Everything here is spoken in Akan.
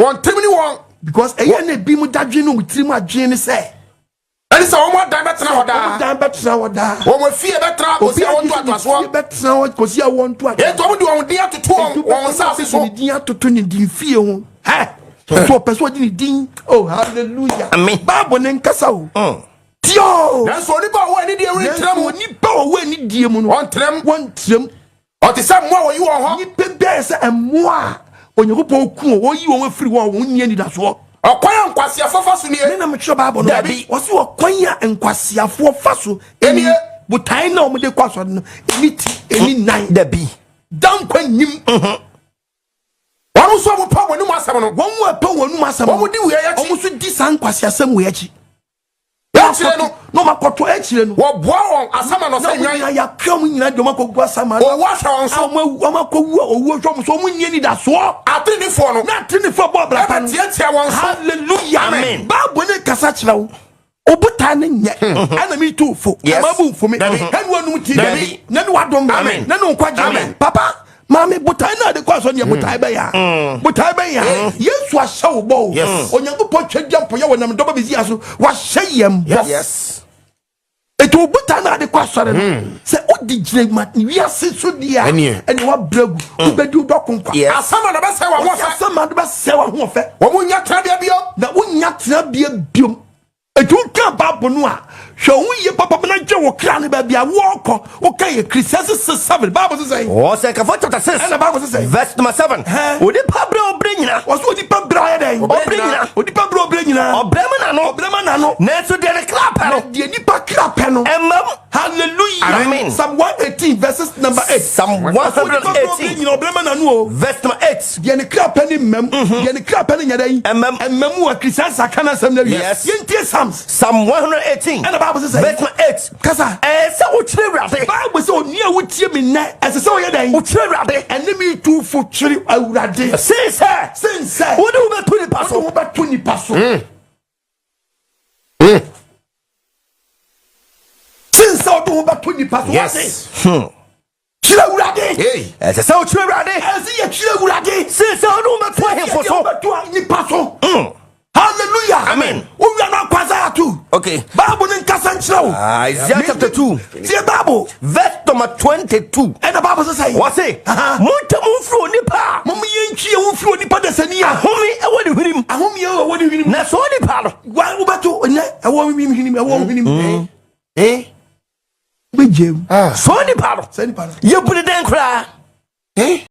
Wɔn tirim ne wɔn. Because ɛyɛ na ebi mu dadwen no, wɔn tirim adwene ne sɛ ɛne sɛ wɔn adan bɛtena hɔ wɔn daa. Dan bɛtena hɔ daa. Wɔn afie bɛtena Obi kɔsi a wɔn agye sɛ ne ntoatoasoɔ. fie bɛtena hɔ kɔsi a wɔn ntoatoasoɔ. Enti wɔn de wɔn din atoto wɔn nsaase so. Ne din atoto ne din fie ho hɛ so, ɔpɛ sɛ ɔde ne din. Oh, hallelujah! Amen. Bible ne nkasa o tio. Nanso onipa a ɔwɔ anidie rentra mu. Nanso onipa a ɔwɔ anidie mu no, ɔntrɛm. Wɔntrɛm. Ɔte sɛ mmoa a wɔyi wɔn hɔ. Nipa bɛyɛ sɛ mmoa a Onyankopɔn ku wɔn, wɔyi wɔn afiri hɔ a wɔn nni anidasoɔ. Ɔkwan a nkwasiafoɔ fa so nie? Ne na metwerɛ Bible no. Dabi. Wɔsi ɔkwan a nkwasiafoɔ fa so Ɛnie. Botae na wɔde kɔ asɔre no, ɛni ti, ɛni nan. Dabi. Da nkwa nim. Wɔn nso a wɔpɛ wɔn anim asɛm no, Wɔn mu a ɛpɛ wɔn anum asɛm no, wɔn di wei akyi. Wɔn nso di saa nkwasiasɛm wei akyi. Akyire no, na wɔn akɔtɔ akyire no, wɔboa wɔn asɛm ano na sɛ wɔn nwan. nyinaa yɛakra wɔn nyinaa de wɔn akɔgu asama. Owó ahwɛ wɔn so. Wɔn akɔwu a owuo hwɛ wɔn so, wɔn nni anidasoɔ. Atenefoɔ no Na atenefoɔ bɔ ɔbra pa no, ɛbɛtiatia wɔn so. Hallelujah! Amen. Bible ne kasa kyerɛ wo, obotaa ne nyɛ ɛna mi tu fo. Ɛma bu nfo mi. Dabi. Ɛnu anum ti. Dabi. Na ne wadom. Amen. Na ne nkwagye. Amen. Papa, maame, botae na ade kɔ asɔ neɛ, botae bɛyɛ a, botae bɛyɛ a, Yesu ahyɛ wo bɔ o. Onyankopɔn twɛ dua mpɔyɛ wɔ nam dɔbɔ bɛsi so, wahyɛ yɛn bɔ. Ètò òbúta náà de kɔ asɔre no, sɛ ó di gyina ma wiase so di a, Ɛneɛ. ɛne wabrɛ gu, wobɛdi wo dɔko nkwa. Asɛm a na bɛsɛ wɔn Wɔsi ahoɔfɛ. Asɛm a de bɛsɛ w'ahoɔfɛ. Wɔn nya tenabea bio. Na wonya tenabea biom. Ètò woka Bible no a, hwɛ wo yie papa na gye wo kra no baabi a wɔrekɔ. Woka yɛ Ecclesiastes 6:7, Bible sɛ sɛn? Ɔsɛnkafo chapter 6. Ɛna Bible sɛ sɛn? Verse number 7. Hɛ? Onipa berɛ a ɔbrɛ nyina. Wɔsɛ onipa brɛ ayɛ dɛn? Ɔbrɛ nyina. Onipa brɛ, ɔbrɛ nyinaa. Ɔbrɛ ma n'ano. Ɔbrɛ ma n'ano. Nanso deɛ ne kra pɛ Na no, deɛ nipa kra pɛ no, ɛmam. Hallelujah! Amen. Psalm 118 verses number 8. Psalm Onipa brɛ, ɔbrɛ 118 nyina, ɔbrɛ ma n'ano o. Verse number 8. Deɛ ne kra pɛ ne mmam, deɛ ne kra pɛ ne nyɛ dɛn? Ɛmmam. Ɛmmam wɔ Christian aka no asɛm no awie. Yɛntie Psalms. Psalm 118 Ɛna Bible sɛ sɛ verse number 8. Kasa. Ɛɛ, sɛ wokyerɛ Awurade. Bible sɛ oni a wotie me nnɛ, ɛsɛ sɛ woyɛ dɛn? Wokyerɛ Awurade. Ɛne me tu fo, twere Awurade. Sen sɛ sen sɛ wode wobɛto nipa wode so. wo bɛto nipa so, sen sɛ wode wo bɛto nipa so. Wate, kyerɛ Awurade. Hey. Ɛsɛ sɛ wokyerɛ Awurade. Ɛsɛ yɛkyerɛ Awurade. Sen sɛ wode wobɛto ahemfo yɛde so. wo bɛto nipa so. Hallelujah! Amen. Wowia no akɔ Isaiah 2. Bible ne nkasa nkyerɛ wo. Isaiah chapter 2. Tie Bible. Verse number 22. Ɛna Bible sɛ sɛ Wɔse, montɛ mo mfiri onipa a mom yɛntwie wo mfiri onipa dasani a ahome ɛwɔ ne hwenem. Ahomeɛ wɔ ne hwenem. Na sɛ onipa no Wa wobɛto ɛnɛ ɛwɔ hwenem, ɛwɔ hwenem. Eh? Wobɛgye mu. Sɛ onipa no Sɛ nipa no yɛbu ne dɛn koraa? Eh?